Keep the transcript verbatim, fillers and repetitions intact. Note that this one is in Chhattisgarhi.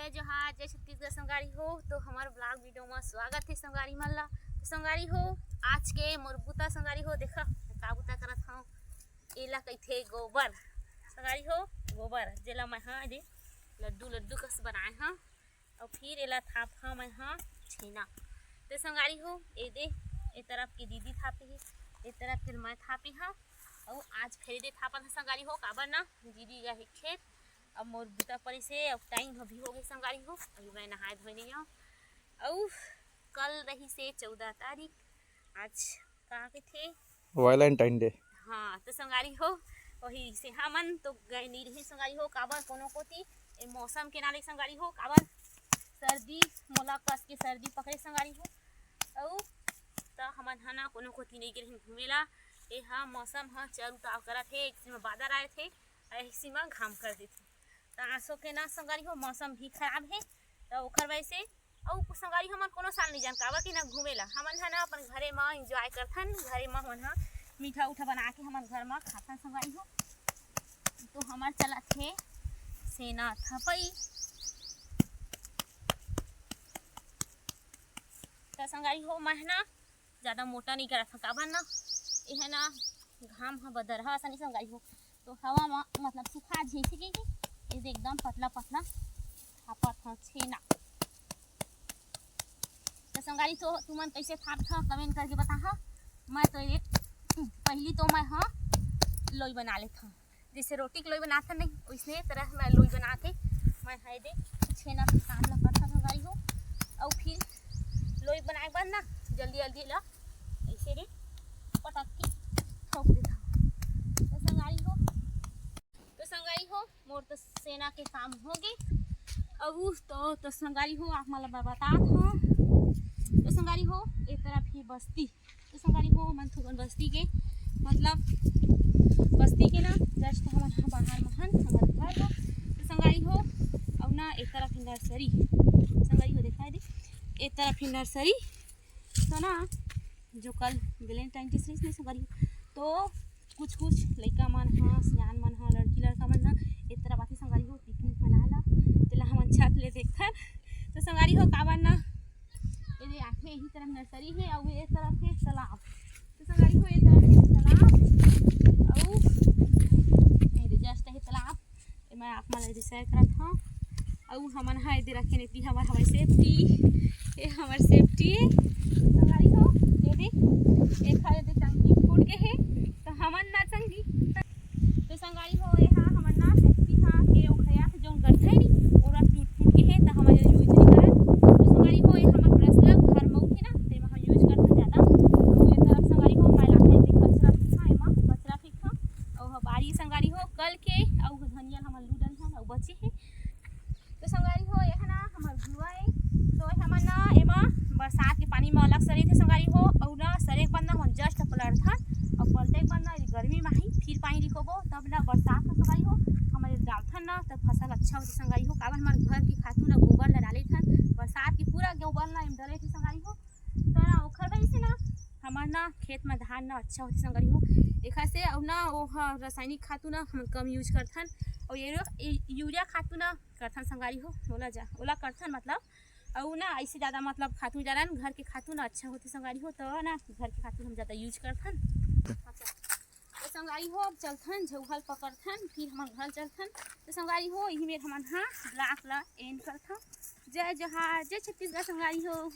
जय जोहार, जय छत्तीसगढ़ संगवारी हो। तो हमर vlog video में स्वागत है संगवारी मन ला। तो संगवारी हो, आज के मोर बुता संगवारी हो, देखा का बुता करत हूँ। एला कहिथे गोबर संगवारी हो, गोबर जेला मैं हाँ दे लड्डू लड्डू कस बनाए हाँ, और फिर एला थाप हाँ मैं हाँ छेना। तो संगवारी हो, ए दे, ए तरफ के दीदी थापे हे, ए तरफ फिर मैं थापे हाँ। और आज फिर दे थापन हाँ संगवारी हो, काबर ना दीदी गा हे खेत। अब मोर बुता पड़े से अब time अभी हो गए संगवारी हो, अभी मैं नहाए धोए नहीं आऊँ। और कल रही से चौदह तारीख, आज का कहिथे? Valentine Day। हाँ, तो संगवारी हो, वही से हमन तो गए नहीं रही संगवारी हो, काबर कोनो कोती ए मौसम के नाले संगवारी हो, काबर सर्दी, मोला कस के सर्दी पकड़े संगवारी हो। अउ त हमन ह ना कोनो कोती नहीं गे रही घूमे ला। ए हा मौसम ह चर उताव करत हे, एक सीमा बादर आए थे, एक सीमा घाम कर देथे। त आसो के ना संगवारी हो, मौसम भी खराब हे, त ओखर वजह से अउ संगवारी हमन कोनो साल नहीं जान काबर कि ना घूमे ला। हमन ह ना अपन घरे म enjoy करथन, घरे म हमन ह मीठा उठा बना के हमन घर म खाथन संगवारी हो। तो हमर चलत हे सेना थपई। त संगवारी हो, मैं ना ज्यादा मोटा नहीं करत हव, काबर ना एह ना घाम ह बदरहा असन संगवारी हो, तो हवा म मतलब सुखा जही से कि एदे एकदम पतला पतला थापत हव छेना। तो संगवारी, तो तुमन कैसे थापत हव, comment करके बताहा। मैं तो ये पहली तो मैं ह लोई बना लेत हव, जैसे रोटी के लोई बनाथन नहीं, वैसने तरह मैं लोई बनाथे। मैं ह एदे छेना के काम ल करथन संगवारी हो, अउ फिर लोई बनाए के बाद ना जल्दी जल्दी ला ऐसे रे पटक के ठोक देथन। तो संगवारी हो, तो संगवारी हो, मोर तो सेना के काम हो गे। अब तो, तो संगवारी हो, आप मन ला मैं बतात हव। तो संगवारी हो, ए तरफ ही बस्ती। तो संगवारी हो, मन थोकन बस्ती के, मतलब बस्ती के ना just हमन ह बाहर म हन, हमर घर ला। तो संगवारी हो, अउ ना ए तरफ ही nursery। संगवारी हो, देखा दे, ए तरफ ही nursery। तो ना जो कल Valentine Day रहिस नहीं संगवारी हो, तो कुछ कुछ लइका मन ह, सियान मन ह, लड़की लड़का मन ह ए तरफ आथे संगवारी हो picnic मनाए ला, तेला हमन छत ले देखथन। तो संगवारी हो, काबर ना एदे आथे, यही तरफ nursery हे अउ ए तरफ हे तालाब। तो संगवारी हो, ए तरफ हे तालाब अउ एदे just हे तालाब। ए मैं आप मन ला एदे share करत हव। अउ हमन ह एदे रखे नेती हमर हवय safety, ए हमर safety। संगवारी हो, एदे, एखर एदे टंकी फूट गे हे, तो हमन ना संगी। तो संगवारी हो, एहा हमर ना safety हा के ओ खया के जौन गड्ढा हे नी, ओला टूट फूट गे हे, त हमन use नहीं करन। तो संगवारी हो, ए हमर personal घर मऊ हे ना, तेमा हम use करथन ज्यादा। अउ ए तरफ संगवारी हो, मैं लाथन एदे कचरा फेंकथन, एमा कचरा फेंकथन। अउ ह बारी संगवारी हो, कल के अउ धनिया ल हमन लू डरथन, अउ बचे हे। तो संगवारी हो, एह ना हमर घुरुवा ए। तो हमन ना एमा बरसात के पानी म अलग सरे थे संगवारी हो, अउ ना सरे के बाद ना हमन just पलटथन, अउ पलटे के बाद ना गर्मी म ही फिर पानी रिखोबो, तब ना बरसात म संगवारी हो हमन डालथन ना, तब फसल अच्छा होथे संगवारी हो। काबर हमर घर के खातू ना गोबर ला डाले थन, बरसात के पूरा गोबर ला एम डरे थे संगवारी हो। तो ना ओखर वजह से ना हमर ना खेत म धान ना अच्छा होथे संगवारी हो। एखर से अउ ना ओ ह रासायनिक खातू ना हमन कम use करथन, अउ यूरिया, यूरिया खातू ना करथन संगवारी हो, ओला जा, ओला करथन मतलब, अउ ना ऐसे ज्यादा मतलब खातू डालन, घर के खातू ना अच्छा होथे संगवारी हो, तो ना घर के खातू हम ज्यादा use करथन। अच्छा, तो संगवारी हो, अब चलथन, झउहा ल पकड़थन, फिर हमन घर चलथन। तो संगवारी हो, इही मेर हमन हा vlog ला end करथन। जय जोहार, जय छत्तीसगढ़ संगवारी हो।